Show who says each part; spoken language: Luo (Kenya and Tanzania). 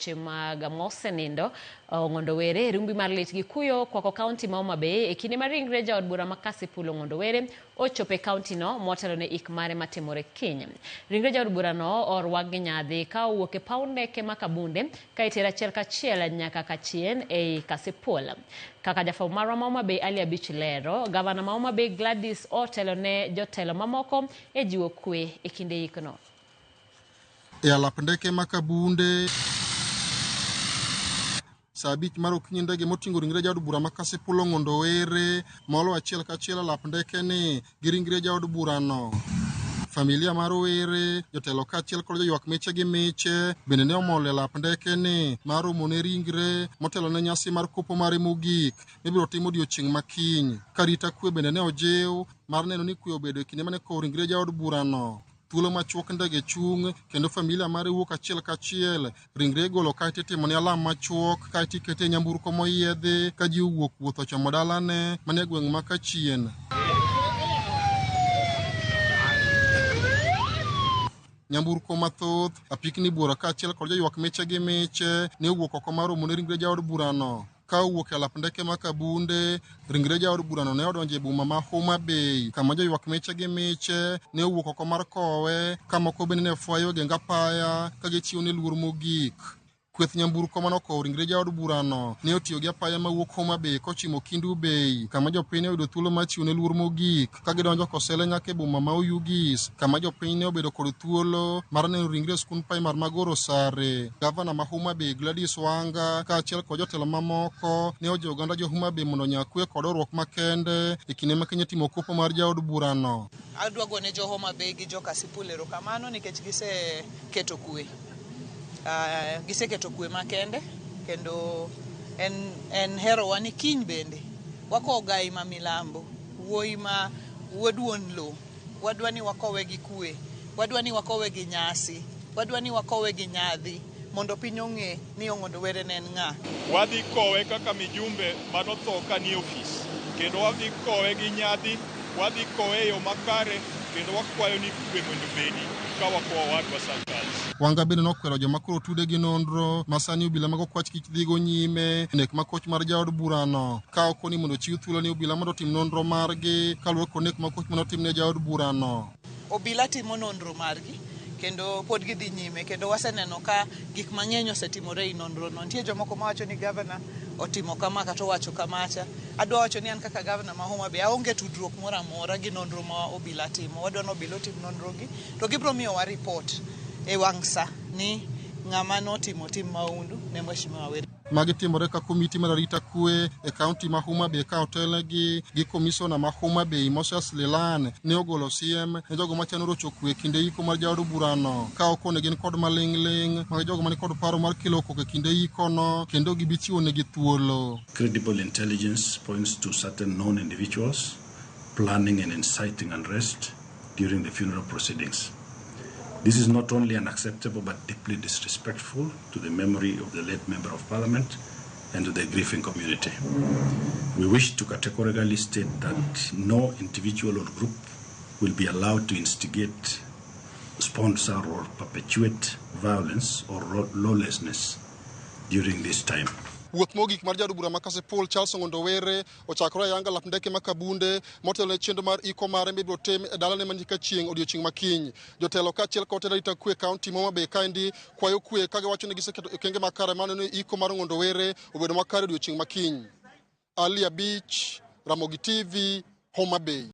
Speaker 1: weche mag mosenindo Ong'ondo Were, rumbi mar lit gi kuyo kwako kaunti ma Homa Bay e kinde ma ringre jaod bura ma Kasipul Ong'ondo Were ochopo e kaunti no motelo ne ik mare matimore kiny. Ringre jaod burano orwak gi nyadhi ka owuok e paw ndeke ma Kabunde ka itere achiel kachiel nyaka Kachien ei Kasipul. Kaka jafwambo marwa ma Homa Bay Ali Abich lero, gavana ma Homa Bay Gladys otelo ne jotelo mamoko e jiwo kwe e kinde ikno.
Speaker 2: E alap ndeke ma Kabunde saa 5 mar okinyi ndege moting'o ringre jaod bura ma Kasipul Ong'ondo Were molo achiel kachiel alap ndeke ni gi ringre jaod burano. Familia mar Were, jotelo kaachiel kod joywak miche gi miche bende ne omol e alap ndeke ni mar romo ne ringre motelo ne nyasi mar kopo mare mogik mibiro tim odiochieng' ma kiny. Ka arita kwe bende ne ojiw mar neno ni kwe obedo e kinde mane kowo ringre jaod burano. Thuolo machuok ndege chung' kendo familia mare wuok achiel kachiel. Ringre igolo kaeto itimo ne alam machuok kaeto ikete e nyamburko moyiedhi ka ji owuok wuoth ochomo dalane manie gweng' ma Kachien. Nyamburko mathoth, apikni buora kaachiel kod joywak miche gi miche ne owuok oko mar romo ne ringre jaod burano. Ka owuok e alap ndeke ma Kabunde, ringre jaod burano ne odonjo e boma ma Homa Bay, kama joywak miche gi miche ne owuok oko mar kowe, ka moko bende ne fwayo e geng apaya ka gichiwo ne luor mogik. Kweth nyamburko mane okowo ringre jaod burano ne otiyo gi apaya mawuok Homa Bay kochimo Kindu Bay, kama jopiny ne oyudo thuolo mar chiwo ne luor mogik ka gidonjo Kosele nyaka e boma ma Oyugis, kama jopiny ne obedo kod thuolo mar neno ringre e skund primar ma Goro Sare. Gavana ma Homa Bay Gladys Wanga kaachiel kod jotelo mamoko ne ojiwo oganda jo Homa Bay mondo onya kwe kod horuok makende e kinde ma Kenya timo kopo mar jaod burano.
Speaker 3: Adwa gone jo Homa Bay gi jo Kasipul erokamano nikech giseketo kwe. Giseketo kwe makende kendo en herowa ni kiny bende wakowo gai ma milambo, wuoyi ma wuod wuon lo. Wadwa ni wakowe gi kwe, wadwa ni wakowe gi nyasi, wadwa ni wakowe gi nyadhi mondo piny ong'e ni Ong'ondo Were ne en ng'a.
Speaker 4: Wadhi kowe kaka mijumbe manotho ka nie ofis, kendo wadhi kowe gi nyadhi, wadhi kowe e yo makare, kendo wakwayo ni kwe mondo obedi ka wakowo owadwa Sir Charles.
Speaker 2: Wanga bende nokwero joma koro tude gi nonro ma sani obila mag okwach kich dhigo nyime nek makoch mar jaod burano ka okoni mondo ochiw thuolo ne obila mondo otim nonro margi kaluwore kod nek makoch mane otim ne jaod burano.
Speaker 3: Obila timo nonro margi kendo pod gidhi nyime kendo waseneno ka gik mang'eny osetimore ei nonro no. Nitie jomoko mawacho ni gavana otimo kama kata owacho kamacha. Adwa wacho ni an kaka gavana ma Homa Bay aonge tudruok moro amora gi nonro ma obila timo. Wadwa ni obila otim nonro gi to gibiro miyowa report e wang' sa ni ng'ama notimo tim mahundu ne Mheshimiwa Were.
Speaker 2: Magi timore ka komiti mar arita kwe e kaunti ma Homa Bay ka otelnegi gi komisona ma Homa Bay Moses Lilan ne ogolo siem ne jogo machano rocho kwe kinde iko mar jaod burano ka okone gin kod maling'ling' mag jogo mani kod paro mar kelo koko e kinde ikono kendo gibi chiwo negi thuolo.
Speaker 5: Credible intelligence points to certain known individuals planning and inciting unrest during the funeral proceedings. This is not only unacceptable but deeply disrespectful to the memory of the late Member of Parliament and to the grieving community. We wish to categorically state that no individual or group will be allowed to instigate, sponsor or perpetuate violence or lawlessness during this time.
Speaker 2: Wuoth mogik mar jaod bura ma Kasipul Charles Ong'ondo Were ochakore ayanga lap ndeke ma Kabunde motelo ne chenro mar iko mare mibiro tim e dalane mantie Kachieng' odiochieng' ma kiny. Jotelo kaachiel kod tend arita kwe e kaunti ma Homa Bay kaendi kwayo kwe ka giwacho ni giseketo okenge makare mar neno ni iko mar Ong'ondo Were obedo makare odiochieng' ma kiny. Ali Abich, Ramogi TV, Homa Bay.